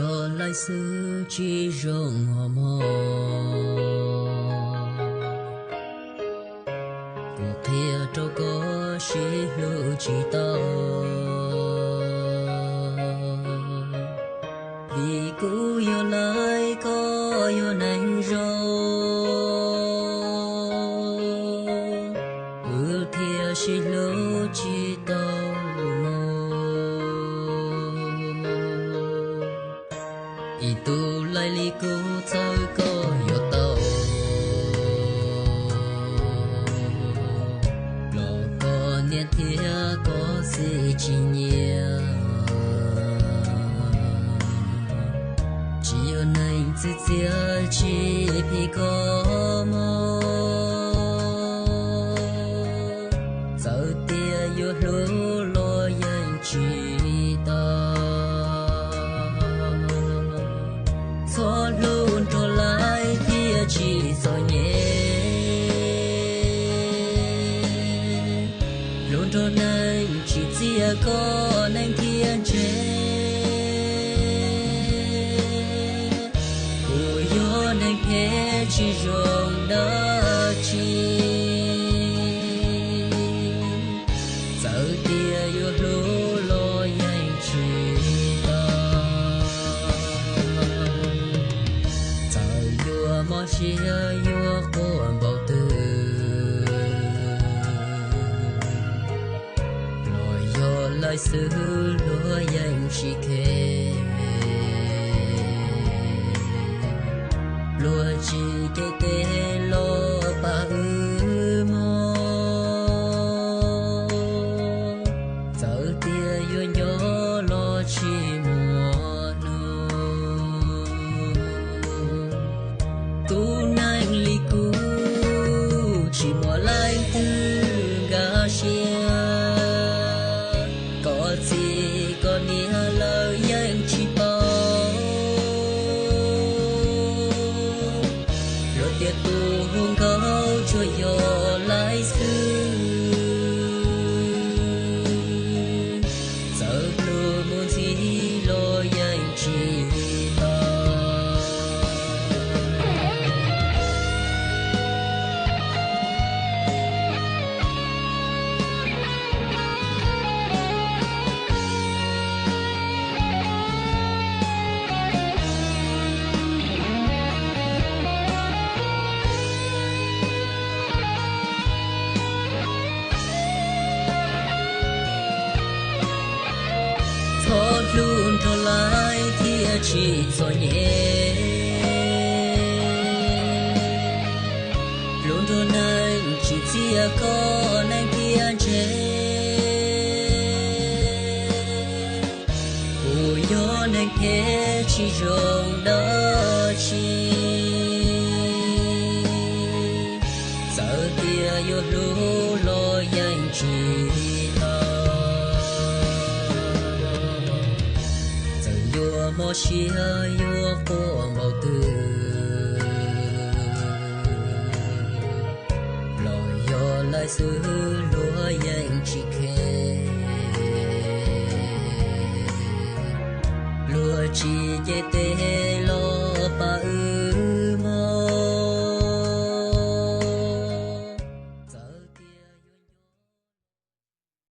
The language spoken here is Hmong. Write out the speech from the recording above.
Yog laij xwb tsis zoo mog, kuv qhia rau koj sib hlub tsis tau. Vim kuv yog laij koj yog neeg zoo, wb thiaj sib hlub tsis tau mus. Ib tug laij li kuv txhawj koj yuav tau, los koj niam thiab koj txiv tsis nyiam. Tsis yog neeg txwv txiav tsis phim koj mog, txawm tias yuav hlub los yeej tsis tau. Txhob hlub nrog laij thiaj tsis txom nyem, hlub nrog neeg tsis txiav koj neeg thiaj ntse. Kuv yog neeg phem tsis zoo dab tsi, txawm tias yuav hlub los yeej tsis tau. Txawm yuav mob siab yuav quaj npaum twg, los yog laij xwb luag yeej tsis kheev. Luag tsis cev tes los pab wb mog, txawm tias yuav nco los tsis muaj hnub. Tus neeg li kuv tsis muaj leej twg nkag siab, koj txiv koj niam lawv yeej tsis paub. Luag tias tus hu nkauj tsuas yog laij xwb, txawm hlub mus ntxiv los yeej tsis tau. Txhob hlub nrog laij thiaj tsis txom nyem, hlub nrog neeg tsis txiav koj neeg thiaj ntse. Kuv yog neeg phem tsis zoo dab tsi, txawm tias yuav hlub los yeej tsis tau. Txawm yuav mob siab yuav quaj npaum twg, los yog laij xwb luag yeej tsis kheev. Luag tsis cev tes los pab wb